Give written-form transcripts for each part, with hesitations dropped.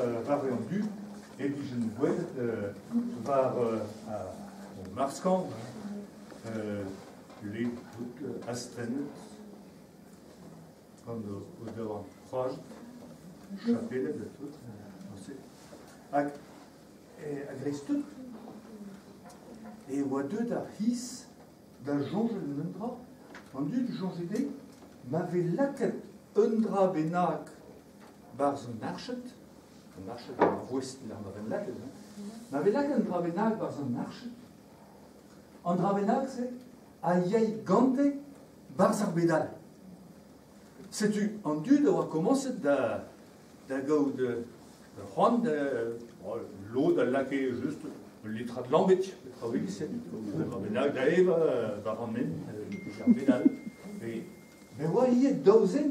War an dud e vijen gwelet war ar marskañv, le tout astennet gant o daouarn kroazet, chapeled ha tout, hag a-greiz-tout e oa deuet ar c'hiz da soñjal en un dra. An dud soñje dezhe ma vez lakaet un dra bennak 'barzh an arched, an arched ar voest lec'h ma vez lakaet, hein, ma vez lakaet un dra bennak 'barzh an arched, an dra bennak-se a yay gante 'barzh ar bed all. Setu an dud a oa komañset da da gaout c'hoant da lod a lakae just ul litrad lambig, petra 'oa un dra bennak da evañ war an hent, ar bed all. Me oa ivez daou zen,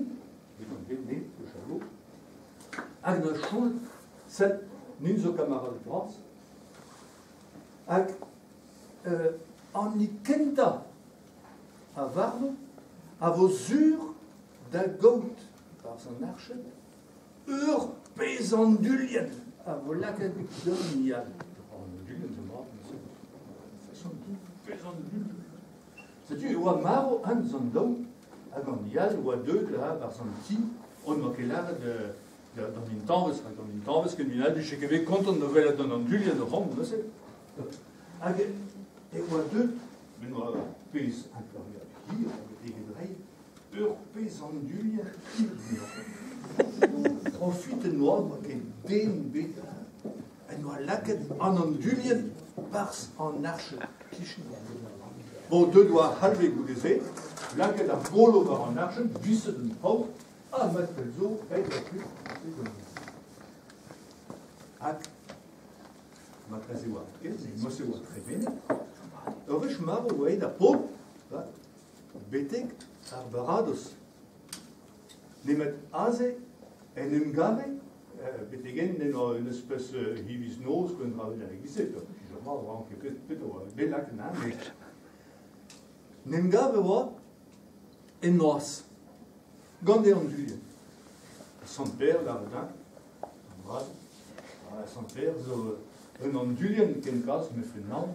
hag da soñj, sell, nin zo kamaraded bras, hag an hini kentañ a varvo a vo sur da gaout 'barzh an arched ur pezh anduilhenn a vo lakaet d'an hini all. An anduilhenn zo mat neuze. Façon pezh anduilhenn. Setu e oa marv Hans an daou hag an hini all oa deuet 'barzh an ti on 'oa ket lâret d'an intañvez rak an intañvez ken unan 'vije ket bet kontant da welet an anduilhenn o c'homz neuze. Hag e oa deuet met oa ur pezh imperial hir betek e dreiñ ur pezh anduilhenn hir. Profitet 'noa 'oa ket den bet en doa lakaet an anduilhenn 'barzh an arched kichen. Bon, deuet oa ar c'halve goude-se, lakaet ar golo war an arched, viset an traoù, ha mat pell zo, aet da kuit. Hag Marteze oa morse oa tremenet. Ur wech marv oa aet ar paotr betek ar baradoz. Nemet aze en em gave betek-henn en oa un espes hiviz-noz un dra bennak e-giz-se. Mat oa ket pet oa bet lakaet met en em gave oa en noazh gant e anduilhenn. Sant-Pêr lâret eñ, Sant-Pêr zo un anduilhenn ken kalz 'mefe naon.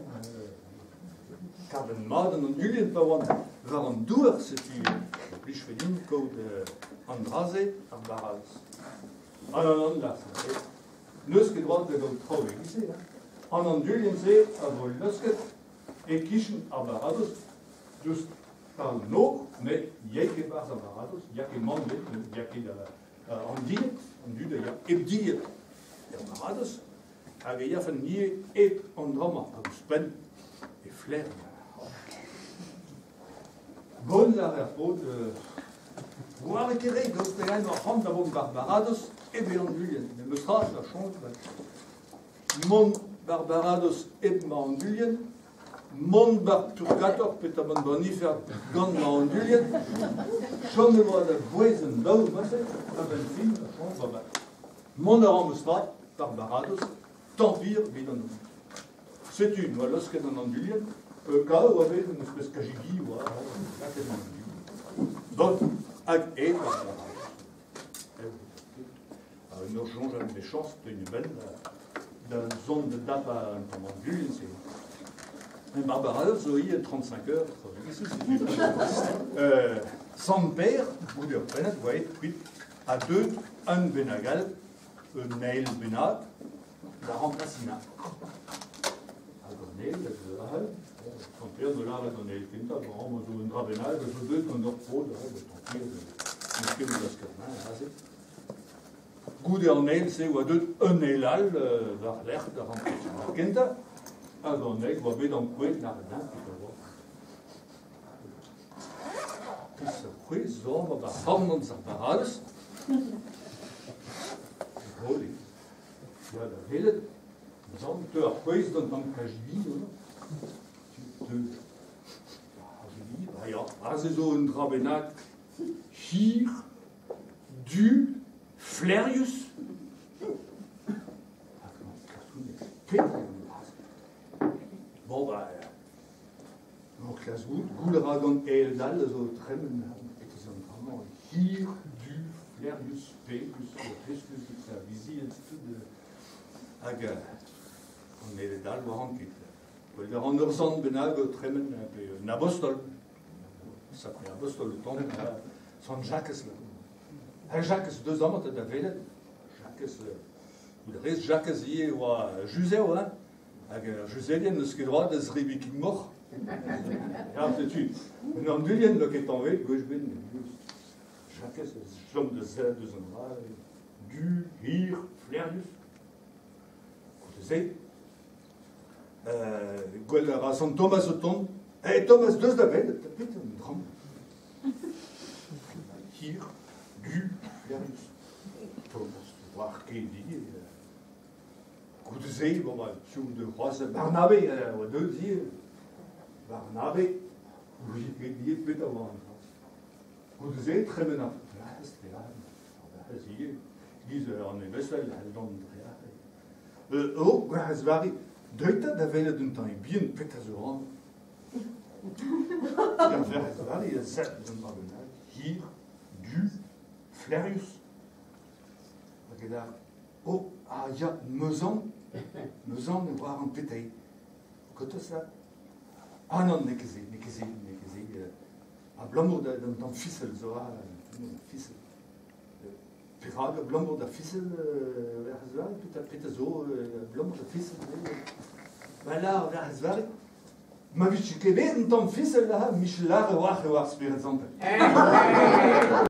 Kavet mat an anduilhenn pa oan war an douar, setu e plijfe din kaout an dra-se ar baradoz. Ah non, non, là, Sant-Pêr. N'eus ket droad da gaout traoù e-giz-se. Hein. An anduilhenn-se a vo leusket e-kichen ar baradoz diouzh taol nor, met yay ket 'barzh ar baradoz, ya ket mann ebet, ya ket an dilhad, an dud a ya hep dilhad er baradoz, hag e yafen ivez hep an dra-mañ, hag ouzhpenn e flaer. Bon lâr ar paotr, Gwall ket re, daoust pegañ emañ c'hoant da vont d'ar baradoz hep e anduilhenn. Memes tra, da soñj, mont d'ar baradoz hep ma anduilhenn, Mont 'bar purgator petamant 'ba an ifern gant ma anduilhenn, chom e oa da bouez an daou neuze, a-benn fin, a ba mont a ran meus mat d'ar baradoz, tant pis evit an Setu, 'noa laosket an anduilhenn, kav oa bet un espèce kajigi oa lakaet an anduilhenn. Bon, hag aet ar baradoz. En ur soñjal mechañs teun e benn da zont da dapañ un tamm anduilhenn-se. Ma baradoz zo ivez 35 heures. Sant Pêr, goude ur pennad, oa aet kuit ha deuet un bennak all, un eil bennak, da remplasiñ. Hag an eil a zeu aze, Sant Pêr 'neus lâret an eil kentañ, bon, zo un dra bennak, a zo deuet gant ur paotr, tant pis, n'eus ket da skornañ aze. Goude an eil-se oa deuet un eil all war-lerc'h da remplasiñ ar kentañ, hag an eil oa bet ankouaet lâret-eñ petra oa. Peseurt c'hwezh zo amañ 'ba c'horn-amzer ar baradoz? Drol eo. Ya, da welet, zan teu ar c'hwezh d'an tamm KGB, non? Teu. KGB, ba ya, aze zo un dra bennak hir, du, flaerius. Bon, bah, bon, klask goût, goût a ra gant ael dall a zo o tremen, et an dra-mañ hir, du, flaerius, pegus, riskus, serviziet, tout. Hag an aeled all 'oarant ket. Gwelet a ran ur sant bennak o tremen, pe un abostol. Sapre abostol o tont, Sant Jakez. Ha Jakez deus amañ da welet. Jakez, goût a rez, Jakez ivez e oa juzev, hein. Hag ar juzevien n'eus ket droad da zebriñ kig-moc'h. Ya, setu, un andouilhenn n'eo ket tañvet gwech ebet. Jakez a chom da sellet deus an dra, du, hir, flaerius. Goude-se, gwell a ra Sant Thomas o tont. Eh, Thomas, deus da welet, tapit un dramm. Hir, du, flaerius. Thomas, war ket ivez. Goude-se, bon, bah, piv de c'hoazh Barnabe, a oa deuet ivez. Barnabe, ouie ket ivez petra oa an dra. Goude-se, tremen ar plas, dre ar Werc'hez ivez. Giz an ebestel, c'hell dont dre aze. Oh, Gwerc'hez Vari, deuit 'ta da welet un tamm bihan petra zo amañ. Ar Werc'hez Vari a sell un dra bennak, hir, du, flaerius. Hag e lâr, Oh, ah ya, 'meus aon, 'meus aon e oaran petra eo. Gortoz 'ta. Ah nann, n'eo ket se, n'eo ket se, n'eo ket se. Abalamour d'an tamm fisel zo fisel. Perak abalamour da fisel Werc'hez Vari? Petra zo abalamour da fisel? Ba lâr Werc'hez Vari, ma vije ket bet un tamm fisel aze, Michel lâr a-walc'h e oa ar Spered Santel.